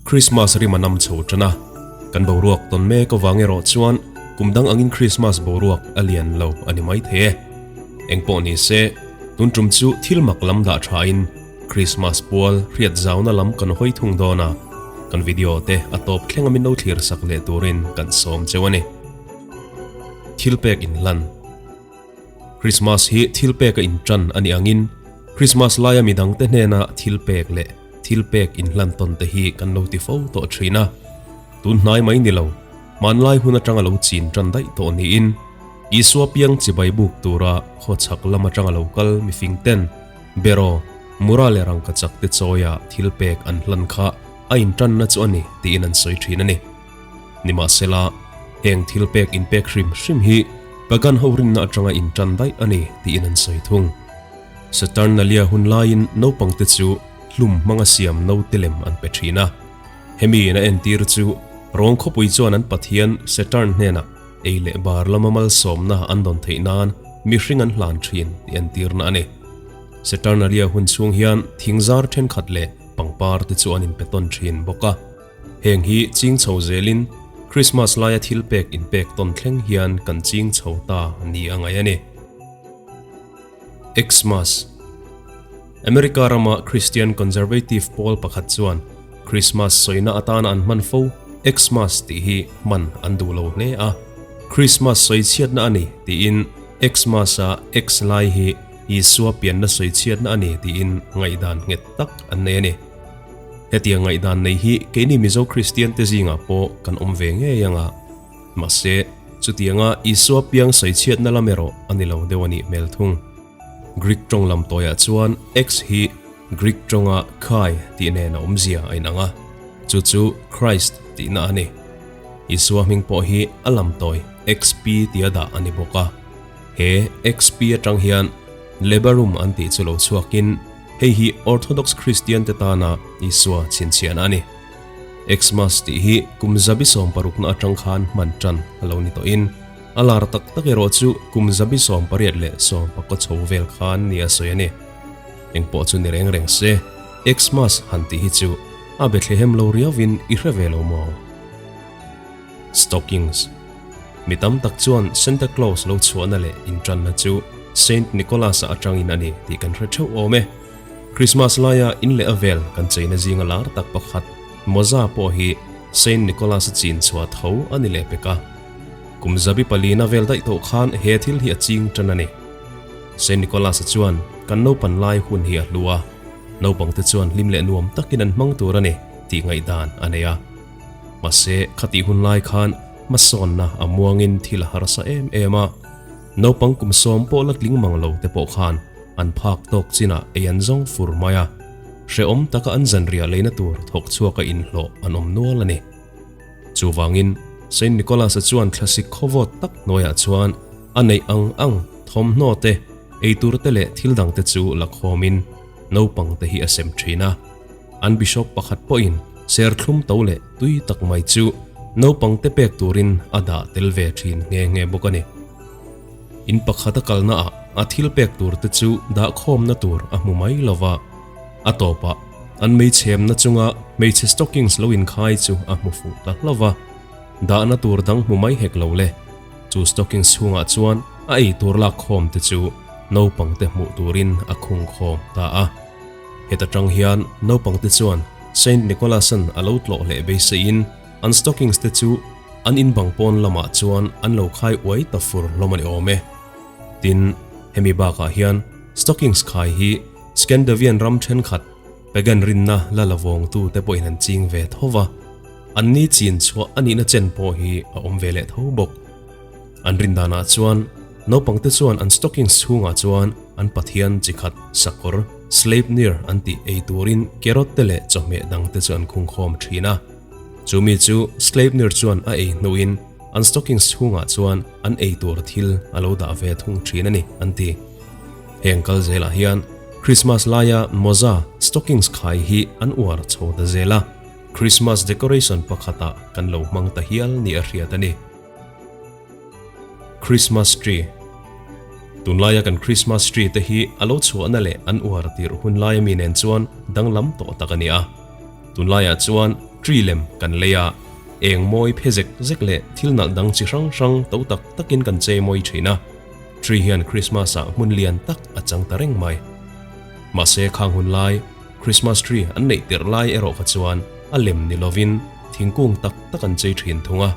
Christmas rim a nam chho tan a, kan boruak tawn mek avang erawh chuan kum dang angin Christmas boruak a lian lo a ni mai thei e. Engpawh ni se, tun tum chu thil mak lam dah thain Christmas pual hriat zauna lam kan hawi thung dawn a, kan video te a tawp thleng a min lo thlir sak leh turin kan sawm cheu a ni. Thil pek inhlan. Christmas hi thil pek a intan a nih angin Christmas laia midangte hnena thil pek leh thil pek inhlan tawn te hi kan lo ti fo tawh thin a. Tun hnai mai ni lo, hmanlai hun atanga lo chin tan daih tawh niin Isua piang chibai buk tura khawchhak lam atanga lo kal mifing ten beraw, mura leh rangkachak te chawia thil pek an hlan kha a intanna chu a ni tiin an sawi thin a ni. Nimahsela, heng thil pek inpek hrim hrim hi Pagan ho rinna atanga intan daih a ni tiin an sawi thung. Saturnalia hun laiin naupangte chu hlum hmanga siam naute lem an pe thin a. Hemi in a entir chu Rom khawpui chuan an pathian Saturn hnenah ei leh bar lama malsawmna an dawn theih nan mihring an hlan thin tih entirna a ni. Saturnalia hun chhung hian thingzar thenkhat leh pangpar te chu an inpe tawn thin bawk a. Heng hi ching chho zelin Christmas laia thil pek inpek tawn thleng hian kan ching chho ta ni a ngaih a ni. Xmas America rama Christian Conservative pawl pakhat chuan Christmas sawina atana an hman fo Xmas tih hi hman an duh lo hle a. Christmas sawichhiatna a ni tiin Xmas-a X lai hi Isua pianna sawichhiatna a ni tiin ngaihdan nghet tak an nei a ni. Hetiang ngaihdan nei hi keini Mizo Kristian te zingah pawh kan awm ve ngei ang a. Mahse, chutianga Isua piang sawichhiatna lam erawh a ni lo deuh a nih hmel thung. Greek tawng lam tawiah chuan X hi Greek tawnga Chi tih nen a awmzia a inang a, chu chu Christ tihna a ni. Isua hming pawh hi a lam tawi XP tia dah a ni bawk a. He XP atang hian Labarum an tih chu lo chhuakin hei hi Orthodox Kristian te tana Isua chhinchhiahna a ni. Xmas tih hi kum zabi sawmparukna atang khan hman tan a lo ni tawhin a lar tak tak erawh chu kum zabi 18 leh sawmpakaw chho vel khan ni a sawi a ni. Engpawh chu ni reng reng se, Xmas han tih hi chu a Bethlehem lo riauvin i hre ve lo maw? Stockings Mi tam tak chuan Santa Claus lo chhuahna leh intanna chu Saint Nicholas-a atangin a ni tih kan hre theuh awm e. Christmas laia in leh a vel kan cheina zinga lar tak pakhat Moza pawh hi Saint Nicholas-a chin chhuah tho a ni leh pek a. Kum zabi palina vel daih tawh khan he thil hi a ching tan a ni. Saint Nicholas-a chuan kan naupan lai hun hi a hlu a, naupangte chuan hlim leh nuam takin an hmang tur a ni tih ngaihdan a nei a. Mahse, khatih hun lai khan hmasawnna a muangin thil a harsa em em a. Naupang kum sawm pawh la tling mang lo te pawh khan an phak tawk chinah ei an zawng fur mai a, hrehawm taka an zanriah leina tur thawk chhuaka inhlawh an awm nual a ni. Chuvangin, Saint Nicholas-a chuan thlasik khawvawt tak hnuaiah chuan a neih ang ang thawmhnaw te, eitur te leh thil dang te chu la khawmin naupang te hi a sem thin a. An bishop pakhat pawhin serthlum to leh tui tak mai chu naupang te pek turin a dah tel ve thin nghe nghe bawk a ni. In pakhat a kalna ah a thil pek tur te chu dah khawmna tur a hmu mai lo va, a tawpah an meichhemna chunga hmeichhe stockings lo inkhai chu a hmu fuh ta hlauh va, dahna tur dang hmu mai hek lo le. Chu stockings chhungah chuan a ei tur lak khawm te chu naupang te hmuh turin a khung khawm ta a. Heta tang hian naupang te chuan Saint Nicholas-a'n a lo tlawh leh beiseiin an stockings te chu an in bang pawn lamah chuan an lo khai uai ta fur hlawm a ni awm e. Tin, hemi bakah hian stockings khai hi Scandavian ram thenkhat pagan rinna la la vawngtu te pawhin an ching ve tho va, an ni chin chhuah a nihna chen pawh hi a awm ve leh tho bawk. An rin danah chuan naupang te chuan an stockings chhungah chuan an pathian chi khat sakawr Sleipnir an tih ei turin carrot te leh chawhmeh dang te chu an khungkhawm thin a. Chumi chu Sleipnir chuan a ei hnuin an stockings chhungah chuan an ei tur thil a lo dah ve thung thin a ni, an ti. Heng kal zelah hian Christmas laia mawza stockings khai hi an uar chho ta zel a, Christmas decoration pakhatah kan lo hmang ta hial ni a hriat a ni. Christmas tree Tunlaia kan Christmas tree te hi a lo chhuahna leh an uar tirh hun laia mi nen chuan danglam tawh tak a ni a. Tunlaiah chuan. Tree lem kan lei a, eng mawi phe zek zek leh thil nalh dang chi hrang hrang to tak takin kan chei mawi thin a. Tree hian Christmas ah hmun lian tak a chang ta reng mai. Mahse khang hun lai Christmas tree an neih tirh lai erawh kha chuan a lem ni lovin thingkung tak tak an chei thin thung a.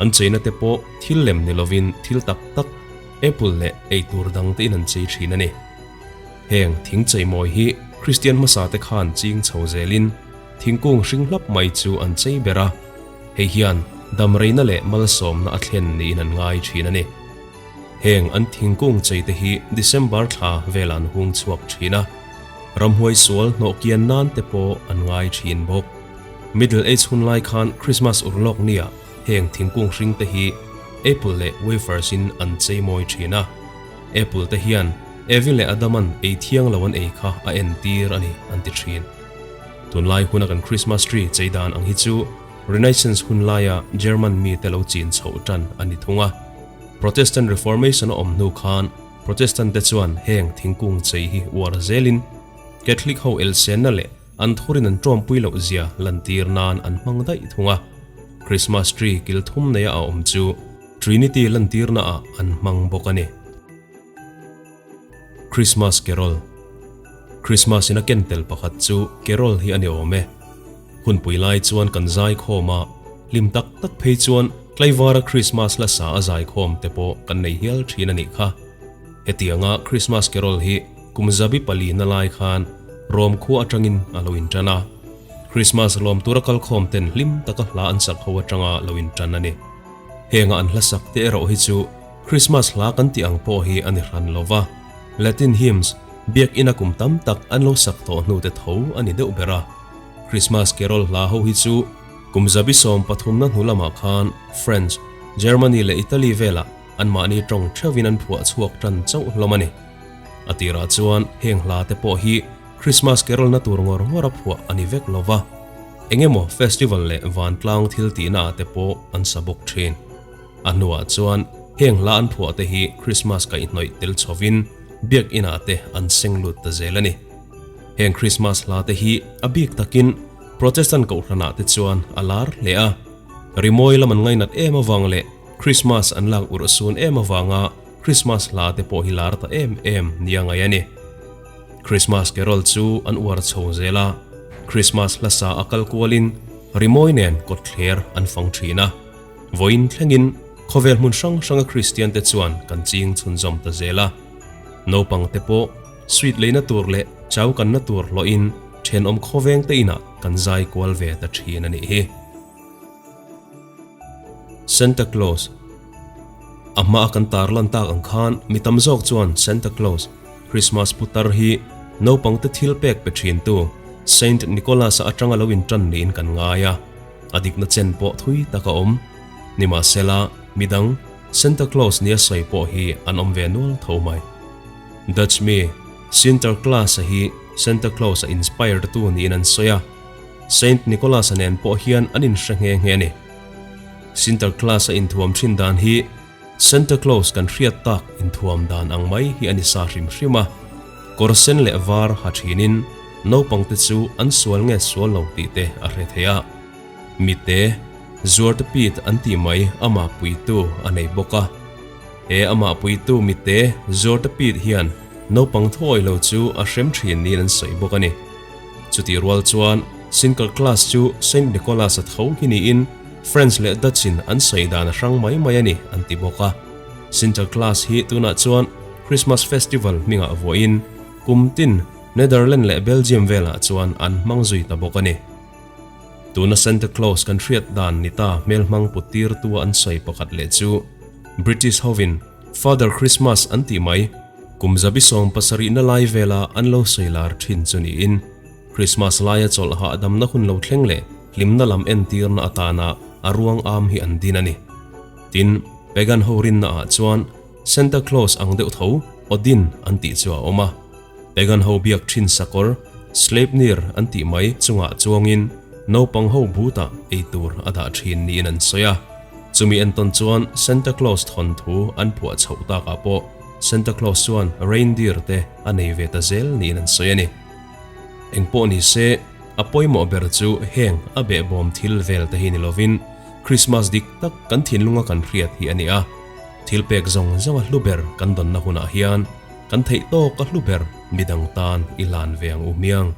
An cheina te pawh thil lem ni lovin thil tak tak, apple leh eitur dang te in an chei thin a ni. Heng thing cheimawi hi Kristian hmasa te khan ching chho zelin thingkung hring hlap mai chu an chei ber a, hei hian damreina leh malsawmna a thlen niin an ngai thin a ni. Heng an thingkung chei te hi December thla velah an hung chhuak thin a, ramhuai sual hnawh kian nan te pawh an ngai thin bawk. Middle Age hun lai khan Christmas urlawk nia heng thingkung hring te hi apple leh wafers in an chei mawi thin a. Apple te hian Evi leh Adaman ei thiang lo an ei kha a entir a ni an ti thin. Tunlai huna kan Christmas tree chei dan ang hi chu Renaissance hun laia German mite lo chin chhoh tan a ni thung a. Protestant Reformation a awm hnu khan Protestant te chuan heng thingkung chei hi uar zelin Catholic ho elsenna leh An thurin an ṭawmpui loh zia lantir nan an hmang daih thung a, Christmas tree kil thum neia a awm chu Trinity lantirna ah an hmang bawk a ni. Christmas Carol Christmas in a ken tel pakhat chu carol hi a ni awm e. Hunpui lai chuan kan zaikhawm a, hlim tak tak phei chuan tlaivara Christmas hla sa a zaikhawm te pawh kan nei hial thin a nih kha. Hetianga Christmas Carol hi Kum zabi palina lai khan Rom khua atangin a lo intan a. Christmas lawm tura kalkhawm ten hlim taka hla an sak ho atanga lo intan a ni. Henga an hla sak te erawh hi chu Christmas hla kan tih ang pawh hi a ni hran lo va, Latin hymns, biakina kum tam tak an lo sak tawh hnu te tho a ni deuh ber a. Christmas carol hla ho hi chu kum zabi 13 na hnu lamah khan French, Germany leh Italy velah anmahni tawng theuhin an phuah chhuak tan chauh hlawm a ni. A tirah chuan heng hla te pawh hi Christmas carol na tur ngawr ngawr a phuah a ni vek lo va, eng emaw festival leh vantlang thil tihna ah te pawh an sa bawk thin. A hnuah chuan heng hla an phuah te hi Christmas kaihhnawih tel chhovin biakinn ah te an seng lut ta zel a ni. Heng Christmas hla te hi a bik takin Protestant kohhran ah te chuan a lar hle a, rimawi lam an ngainat em avang leh Christmas an lak urhsun em avanga Christmas hla te pawh hi lar ta em em nia ngaih a ni. Christmas carol chu an uar chho zel a, Christmas hla sa a kal kualin rimawi nen kawtthler an fang thin a. Vawiin thlengin khawvel hmun hrang hranga Kristian te chuan kan ching chhunzawm ta zel a. Naupang te pawh sweet leina tur leh chau kanna tur hlawhin thenawm khawveng te inah kan zai kual ve ta thin a nih hi. Santa Claus A hmaa kan tarlan tak ang khan mi tam zawk chuan Santa Claus, Christmas putar hi naupangte thil pek pe thintu Saint Nicholas-a atanga lo intan niin kan ngai a, a dikna chen pawh thui tak a awm. Nimahsela, midang Santa Claus nia sawi pawh hi an awm ve nual tho mai. Dutch mi Sinterklaas-a hi Santa Claus-a inspired tu niin an sawi a. Saint Nicholas-a nen pawh hian an inhre nghe nghe a ni. Sinterklaas-a inthuam thin dan hi Santa Claus kan hriat tak inthuam dan ang mai hi a ni sa hrim hrim a. Kawr sen leh var ha thinin naupangte chu an sual nge sual lo tih te a hre thei a. Mite, Zuarte Pete an tih mai amah puitu a nei bawk a. He amah puitu mite, Zuarte Pete hian naupang thuawih lo chu a hrem thin niin an sawi bawk a ni. Chutih rual chuan Sinterklaas chu Saint Nicholas-a tho hi niin French leh Dutch-in an sawi dan a hrang mai mai a ni an ti bawk a. Sinterklaas hi tunah chuan Christmas festival hmingah vuahin kum tin Netherlands leh Belgium velah chuan an hmang zui ta bawk a ni. Tuna Santa Claus kan hriat dan ni ta hmelhmang puttirtua an sawi pakhat leh chu British hovin Father Christmas an tih mai, kum zabi 70 na lai vela an lo sawi lar thin chu niin, Christmas laia chawlh hahdamna hun lo thleng leh hlimna lam entirna atana a ruang am hi an din a ni. Tin, Pagan ho rinna ah chuan Santa Claus ang deuh tho Odin an tih chu a awm a. Pagan ho biak thin sakawr, Sleipnir an tih mai chungah chuangin naupang ho butah eitur a dah thin niin an sawi a. Chumi entawn chuan Santa Claus thawnthu an phuah chhoh takah pawh Santa Claus chuan reindeer te a nei ve ta zel niin an sawi a ni. Engpawh ni se, A pawimawh ber chu heng a behbawm thil vel te hi ni lovin Krismas dik tak kan thinlunga kan hriat hi a ni a. Thil pek zawng zawng a hlu ber kan dawnna hunah hian kan theih tawk a hlu ber midang tan i hlan ve ang u hmiang.